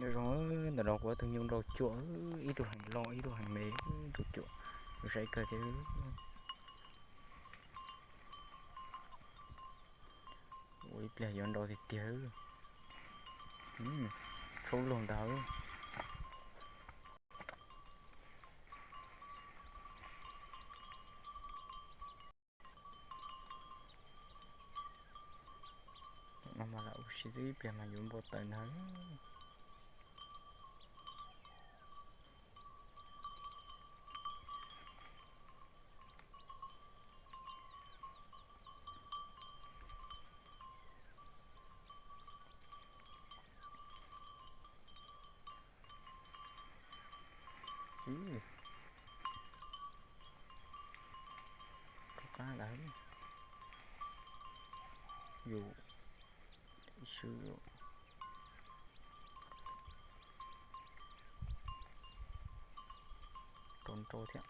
Nyob zoo, ntawm no kuv ob tug nyuj nrau cuam, ib tug heev loj ib tug heev me, nrau cuam, saib kawg thiab. Ua ib pliag yuav nrau tiag tiag. Tshoob lug ntag. No mas lam ua si xwb, ib pliag mas yuav npau taws ntag. Rov qab lawm. Yus swb rau nrau thiab.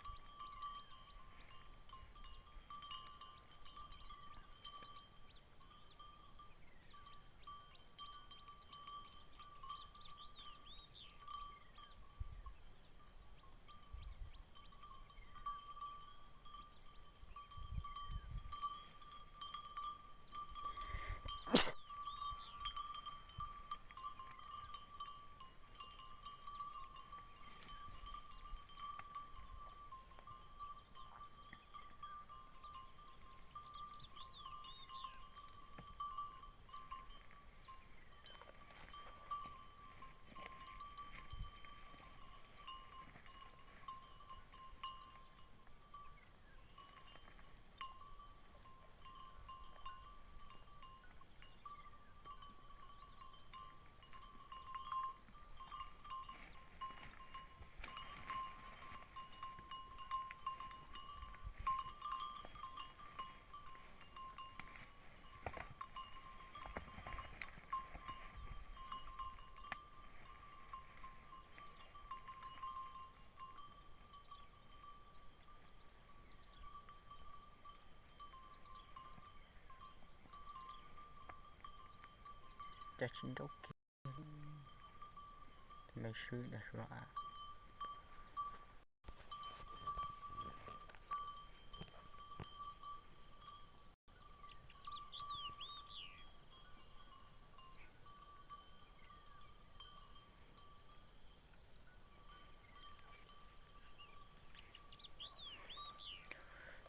Cas tsis nrau kiag. Me swb dag suav a.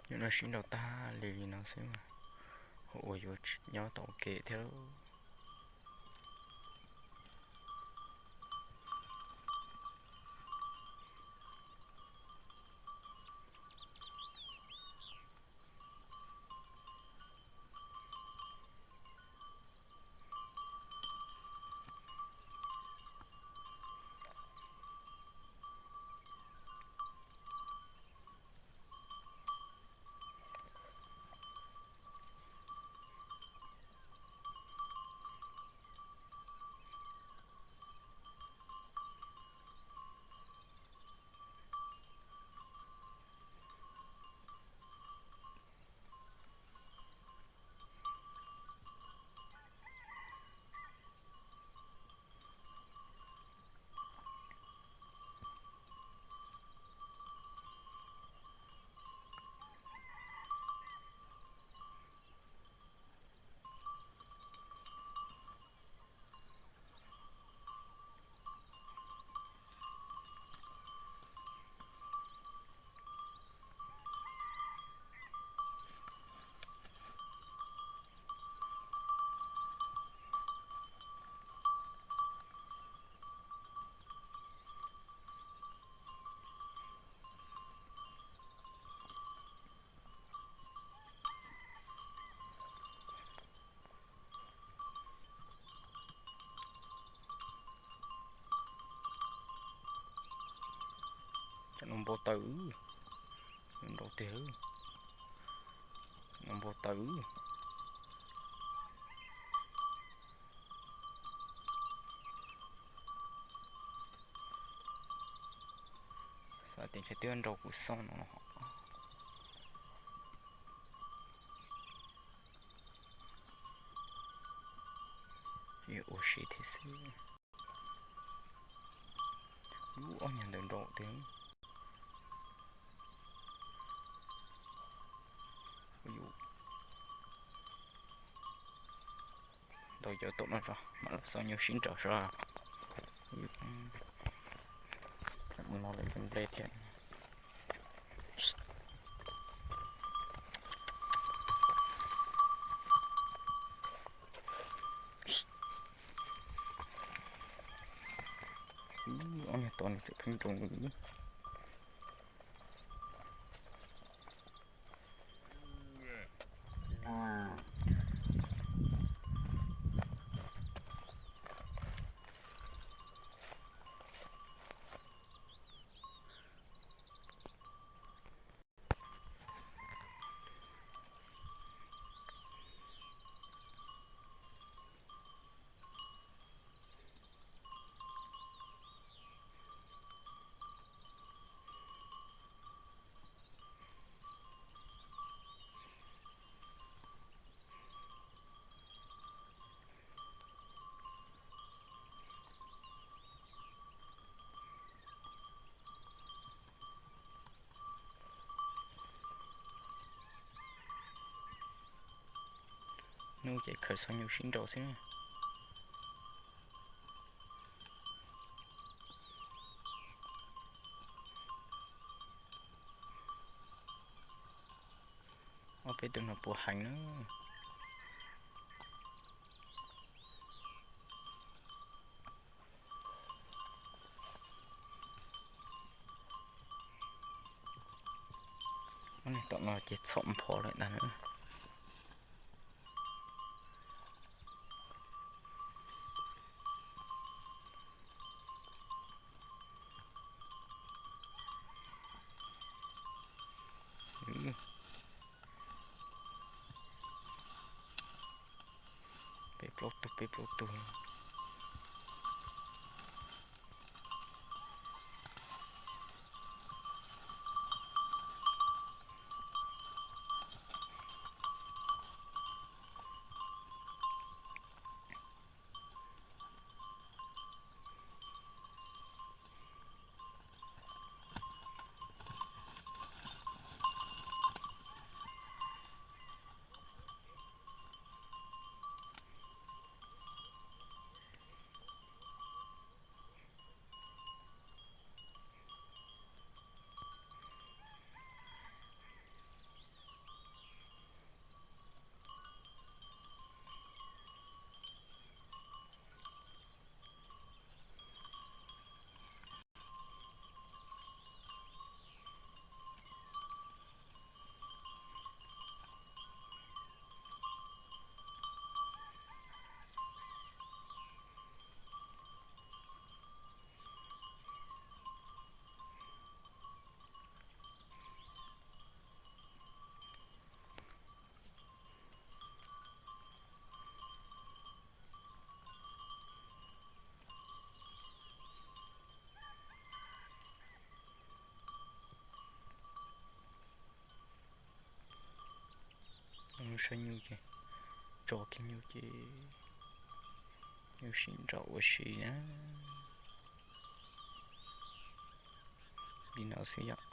Yus no sib nrau tag li no xwb, ua yuav tsis nyob tau ua ke thiab. Cov no npau taws, nrau tiag, no npau taws. Xav tias ntshe twb nrau kuv xauj no. Ua si thiab xwb. Ub, ob nyuag ntawm nraud tiag. Ntau cov tom no tso, mam los xauj nyuj sib nraus seb. Mus no lawm nplej thiab. Ob niag tod nws tseem pheej nroo li. Hnub ces khaws xauj nyuj sib nraus xwb. Ob peb tug no puas heev na. Ob niag tom no ces txhom nphov lawm ntag na. Peb plaub tug, peb plaub tug. Saib nyuj ces, tso kiag nyuj ces, nyuj sib nraus ua si na. Li no xwb yom.